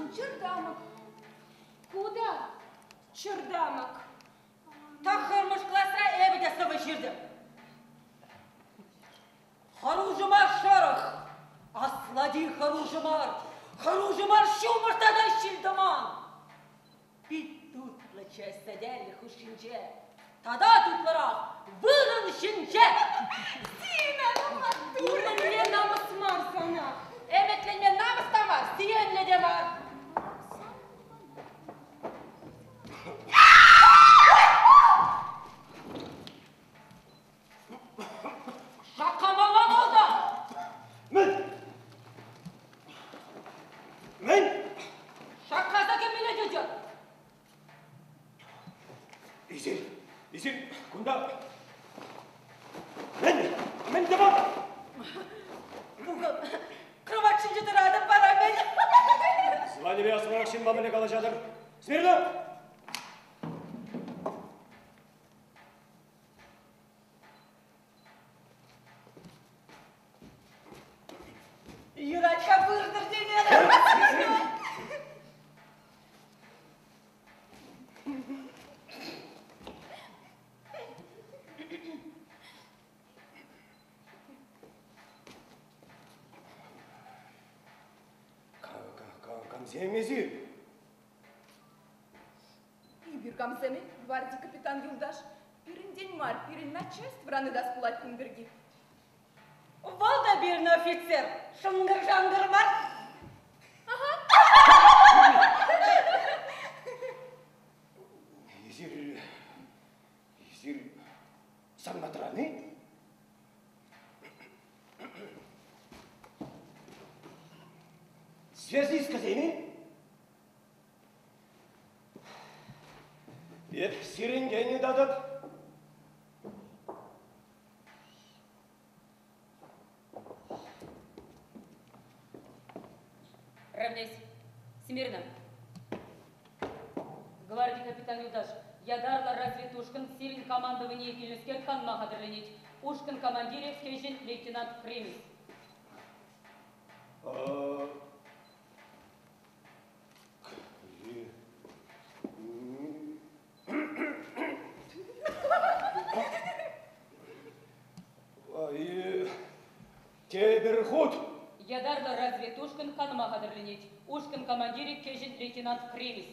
Маншӑн чӗр тамӑк. Ку та чӗр тамӑк. Тӑххӑрмӗш класра эпӗ те сӑвӑ ҫыртӑм. Хӑрушӑ мар шӑрӑх, аслати хӑрушӑ мар, хӑрушӑ мар ҫумӑр тата ҫил-тӑман. Пит тутлӑччӗ сӗтел хушшинче, тата тутлӑрах вырӑн ҫинче. Зина, ну маттур! Мӗнле намӑс мар сана? Ӗмӗтленме намӑс та мар, сиенлӗ те мар. Шаккамалла пултӑр! Мӗн? Мӗн? Шаккаса кӗмелле тетӗр. Эсир, эсир кунта мӗн, мӗн тӑватӑр? Кровать ҫинче тӑратӑп вара мӗн? Званипе аслӑрах ҫынпа мӗнле калаҫатӑр? Смирно! Юрать-ха выртӑр темерӗм. Камсем эсир? Эпир камсем-и, гварди капитан юлташ? Пирӗнтен мар, пирӗн начальствӑран ыйтас пулать кун пирки. Вӑл та пирӗн офицер, шӑнкӑр-шанкӑр мар. Эсир, эсир санатран-и? Связисткӑсем-и? Эп сирӗнтен ыйтатӑп. Равняйсь. Смирно. Гварди капитан юлташ, ятарлӑ разведушкӑн сирӗн командование килнӗскер канма хатӗрленет. Ушкӑн командирӗ кӗҫӗн лейтенант Кремис. Тепӗр хут! Ятарлӑ разведушкӑн канма хатӗрленет. Ушкӑн командирӗ кӗҫӗн лейтенант Кремис.